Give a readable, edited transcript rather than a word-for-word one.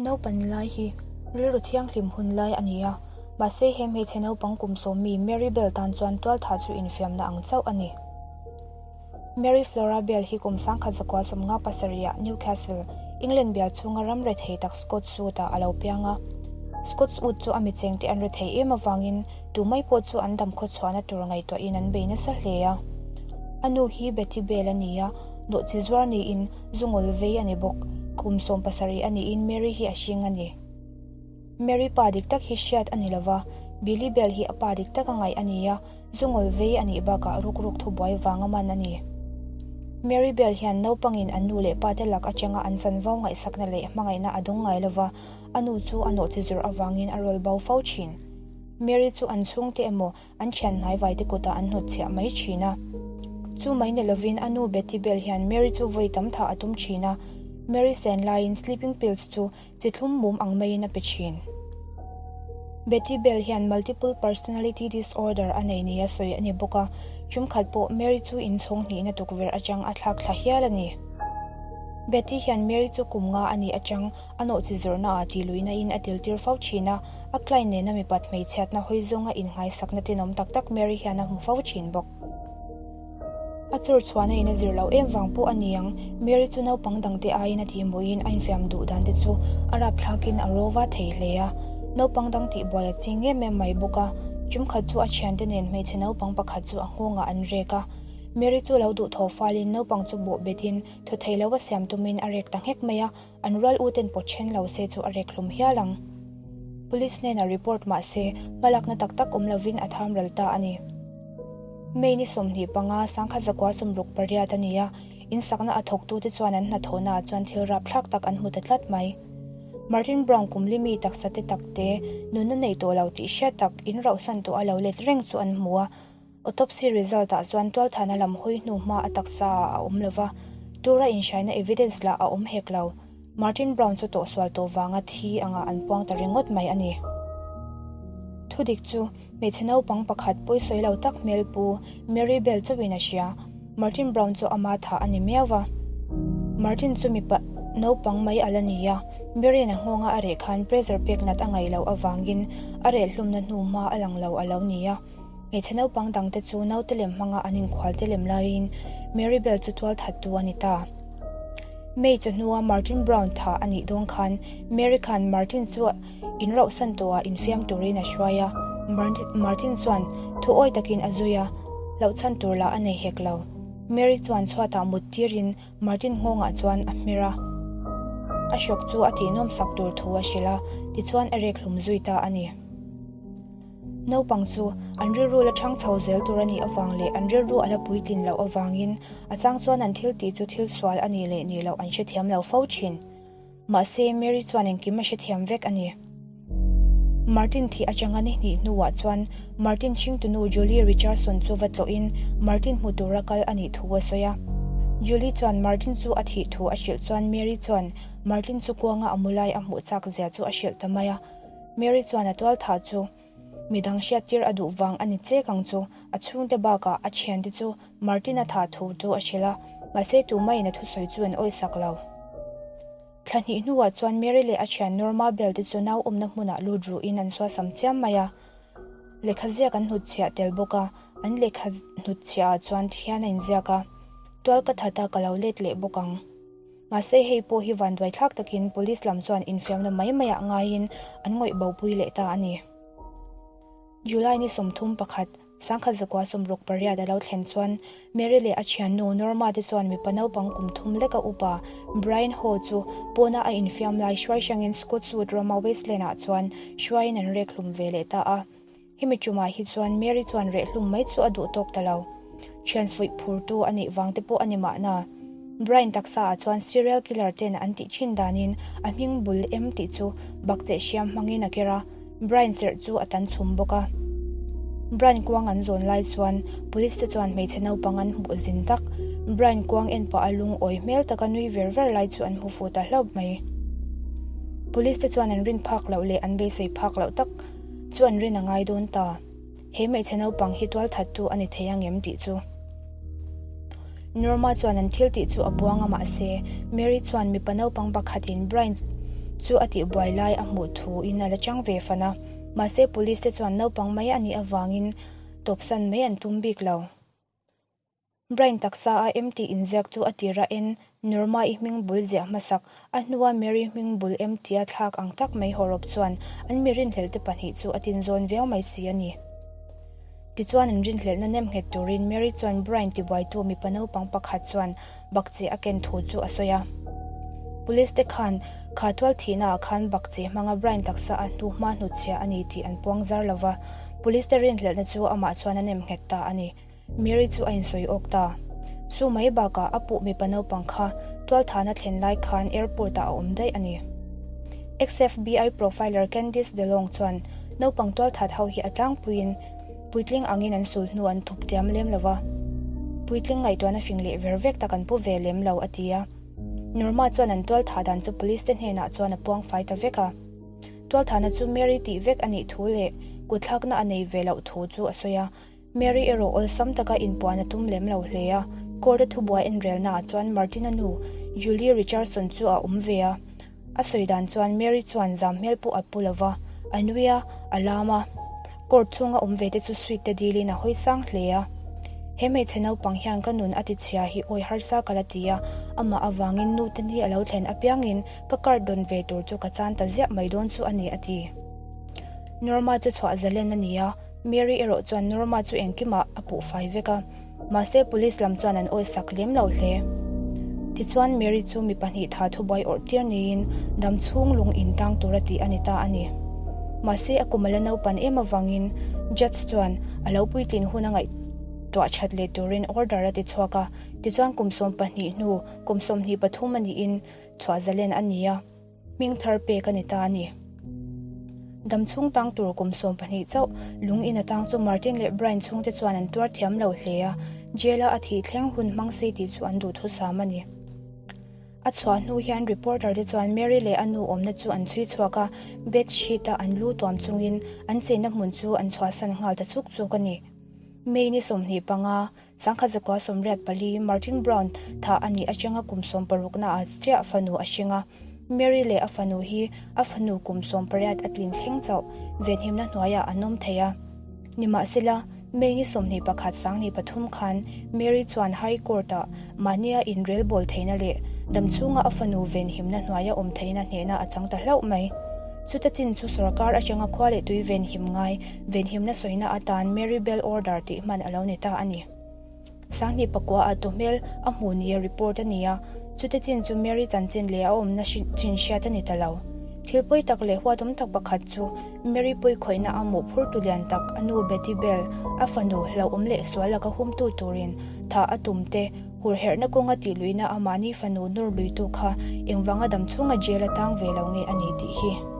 Naupan lai hi rilru thianghlim hun lai a ni a, mahse he hmeichhe naupang kum sawmmi Mary Bell tan chuan tualtha chu infiamna ang chauh a ni. Mary Flora Bell hi kum 1957 ah Newcastle, England bial chhunga ram rethei tak Scotswood ah a lo piang a. Scotswood chu a michengte an rethei em avangin tu mai pawh chu an dam khawchhuahna tur ngaihtuahin an bei nasa hle a. A nu hi Betty Bell a ni a, nawhchi zuar niin zungawl vei a ni bawk. Kum 17 a niin Mary hi a hring a ni. Mary pa dik tak hi hriat a ni lova, Billy Bell hi a pa dik tak a ngaih a ni a, Zungawl vei a nih bakah rukruk thubuai vanga man a ni. Mary Bell hian naupangin an nu leh pate lak atanga an chanvo ngaihsakna leh hmangaihna a dawng ngai lova, a nu chu a nawhchi zawrh avangin a rawl bo fo thin. Mary chu an chhungte emaw an thian hnaivaite kutah an hnutchhiah mai thin a. Chu mai ni lovin a nu Betty Bell hian Mary chu vawi tam thah a tum thin a, Mary sen laiin sleeping pills chu Chi thlum mum ang maiin a pe thin. Betty Bell hian multiple personality disorder a nei nia sawi a ni bawk a, chumkhat pawh Mary chu inchhawng hnihna tukverh atang a thlak thla hial a ni. Betty hian Mary chu kum nga a nih atang a nawhchi zawrhna ah tihluihna in a tel tir fo thin a, a client nena mipat hmeichhiatna hawi zawnga inngaisakna tenawm tak tak Mary hian a hmu fo thin bawk. A chawr chhuahna in a zir loh em vang pawh a ni ang, Mary chu naupang dangte aiin a tihmuhin a infiam duh dan te chu a rapthlakin a rawva thei hle a. Naupang dang tihbuai a ching em em mai bawk a, chumkhat chu a thiante nen hmeichhe naupang pakhat chu a nghawngah an rek a. Mary chu lo duhthawh falin naupang chu bawh betin thaw thei lo a siam tumin a rek ta nghek mai a, an rual u ten pawt then lo se chu a rek hlum hial ang. Police hnenah report mah se hmalakna tak tak awm lovin a tham ral ta a ni. May ni 25, 1968 a ni a, insakna a thawktute chuan an hnathawhnaah chuan thil rapthlak tak an hmu ta tlat mai. Martin Brown kum li mi taksa te tak te, nunna nei tawh lo tih hriat tak, in rauhsan tawh a lo let reng chu an hmu a. Autopsy result ah chuan tualthahna lam hawi hnu hma a taksa ah a awm lova, tura inhraina evidence lah a awm hek lo. Martin Brown chu tawhsual tawh vanga thi anga an puang ta ringawt mai a ni. Thudik chu hmeichhe naupang pakhat pawisawi lo tak hmel pu Mary Bell chauhin a hria. Martin Brown chu ama thah a ni miau va. Martin chu mipa naupang mai a la ni a, Mary-in a nghawnga a reh khan pressure pek nat a ngaih loh avangin a reh hlumna hnu hma a lang lo a lo ni a. Hmeichhe naupang dangte chu naute lem hmanga an inkhual te lem laiin Mary Bell chu tual thattu a ni ta. May chawhnua Martin Brown thah a nih dawn khan Mary khan Martin chu in rauhsan tawhah infiam turin a hruai a, Martin chuan thu awi takin a zui a, hlauhchhan tur lah a nei hek lo. Mary chuan chhuatah mut tirin Martin nghawngah chuan a hmer a, a hrawk chu a tihnawm sak tur thu a hrilh a, tichuan a rek hlum zui ta a ni. Naupang chu an rilru la ṭhang chho zel tur a nih avang leh an rilru a la puitlin loh avangin a chang chuan an thil tih chu thil sual a nih leh nih loh an hrethiam lo fo ṭhin. Mahse, Mary chuan engkim a hrethiam vek a ni. Martin thih atanga ni hnih hnuah chuan Martin hringtunu Julie Richardson chu va tlawhin Martin hmu tura kal a nih thu a sawi a. Julie chuan Martin chu a thih thu a hrilh chuan Mary chuan Martin chu kuanga a mu lai a hmuh chak zia chu a hrilh ta mai a. Mary chuan a tual thah chu midang hriattir a duh vang a ni chek ang chu, a chhungte bakah a thiante chu Martin-a thah thu chu a hrilh a, mahse tumaiin a thusawi chu an awisak lo. Thla hnih hnuah chuan Mary leh a thian Norma Bell te chu nau awmna hmunah lut ruhin an suasam chiam mai a, lehkha ziak an hnutchhiah tel bawk a, an lehkha hnutchhiah ah chuan thian a inziak a, tual ka that a ka lo let leh bawk ang. Mahse hei pawh hi vanduai thlak takin police lam chuan infiamna mai maiah ngaiin an ngawih bopui leh ta a ni. July ni 31, 1968 a lo thlen chuan Mary leh a thiannu Norma te chuan mipa naupang kum thum leka upa Brian Ho chu pawna a infiam lai hruai hrangin Scotswood rama Wasteland ah chuan hruaiin an rek hlum ve leh ta a. Hemi tumah hi chuan Mary chuan reh hlum mai chu a duh tawk ta lo. Thian fuih phurtu a nih vang te pawh a ni mahna. Brian taksa ah chuan serial killer ten an tih thin danin a hming bul em tih chu bakcheh hriam hmangin a ker a, Brian serh chu a tan chhum bawk a. Brian kuang an zawn lai chuan police te chuan hmeichhe naupang an hmuh zin tak. Brian kuang en pah a lungawi hmel taka nui ver ver lai chu an hmu fuh ta hlauh mai. Police te chuan an rin phak loh leh an beisei phak loh tak chu an rin a ngai dawn ta. He hmeichhe naupang hi tual thattu a ni thei ang em tih chu. Norma chuan an thil tih chu a buang a mahse Mary chuan mipa naupang pakhatin Brian chu a tihbuai lai a hmuh thu in a la chang ve fan a, mahse police te chuan naupang mai a nih avangin tawpsan mai an tum bik lo. Brian taksa a em tih inziak chu a tir a en, Norma-i hming bul ziah hmasak, a hnua Mary hming bul em tia thlak ang tak mai hawrawp chuan an mi rinhlelh te pahnih chu a tinzawn viau mai si a ni. Tichuan an rinhlelhna nem nghet turin Mary chuan Brian tibuaitu mipa naupang pakhat chuan bakcheh a ken thu chu a sawi a. Police te khan kha tual thihna ah khan bakcheh hmanga Brian taksa a hnu hma hnutchhiah a ni tih an puang zar lova, Police te rinhlelhna chu amah chuan a nem nghet ta a ni. Mary chu a insawi awk ta. Chu mai bakah a puh mipa naupang kha tualthahna thlen lai khan airport ah a awm daih a ni. Ex-FBI profiler Candice DeLong chuan naupang tualthat ho hi a tlangpuiin puitling angin an sul hnu an thup diam lem lo va, puitling ngaihtuahna fing leh ver vek tak an pu ve lem lo a ti a. Norma chuan an tualthah dan chu police te hnenah chuan a puang fai ta vek a. Tualthahna chu Mary tih vek a nih thu leh kutthlakna a nei ve loh thu chu a sawi a. Mary erawh awlsam taka inpuan a tum lem lo hle a, court-a thubuai enrelnaah chuan Martin-a nu Julie Richardson chu a awm ve a. A sawi dan chuan Mary chuan zam hmel pawh a pu lo va, a nui a, a lam a. Court chhunga awm ve te chu suite te dilin a hawi sang hle a. He hmeichhe naupang hian ka nun a ti chhia hi awi harsa ka la ti a, amah avangin nu te ni a lo thlen apiangin ka card dawn ve tur chu ka chan ta ziah mai dawn chu a ni a ti. Norma chu chhuah zalen a ni a. Mary erawh chuan Norma chu engkimah a puh fai vek a, mahse police lam chuan an awisak lem lo hle. Tichuan Mary chu mi pahnih tha thubuai awrh tir niin dam chhung lung in tang tura tih a ni ta a ni. Mahse a kum a la naupan em avangin judge chuan a lo puitlin hun a ngaihtuah that leh turin order a ti chhuak a, tichuan kum 12 hnu kum 23 a niin chhuah zalen a ni a. Hming thar pek a ni ta a ni. Dam chhung tang tur kum 12 chauh lung in a tang chu Martin leh Brian chhungte chuan an tuar thiam lo hle a, jail a a thih thleng hun hmang sei tih chu an duhthusam a ni. A chhuah hnu hian reporter te chuan Mary leh a nu awmna chu an chhui chhuak a, bed sheet a an lu tuam chungin an chenna hmun chu an chhuahsan nghal ta chuk chuk a ni. May ni 25, 1984, Martin Brown thah a nih atanga kum 60 naah chiah fanu a hring a. Mary leh a fanu hi a fanu kum 18 a tlin thleng chauh venhimna hnuaiah an awm thei a. Nimahsela, May ni 21 23 khan Mary chuan High Court-ah mahnia inrelbawl theihna leh damchhunga a fanu venhimna hnuaia awm theihna hnehna a chang ta hlauh mai. Chuta chin chu sorkar atanga khua leh tui venhim ngai Venhimna sawina atan Mary Bell Order tih hman a lo ni ta a ni. Sanghnih pakua ah tuhmel a hmuh nia report a ni a, chute chin chu Mary chanchin leh a awmna chin hriat a ni ta lo. Thil pawi tak leh huatawm tak pakhat chu Mary pawi khawihna a mawh phurtu lian tak a nu Betty Bell, a fanu hlauhawm leh sual laka humtu turin thah a tum te, hurherhna kawnga tih luihna a mahni fanu nawr luitu kha engvanga damchhunga jail a tang ve lo nge a ni tih hi.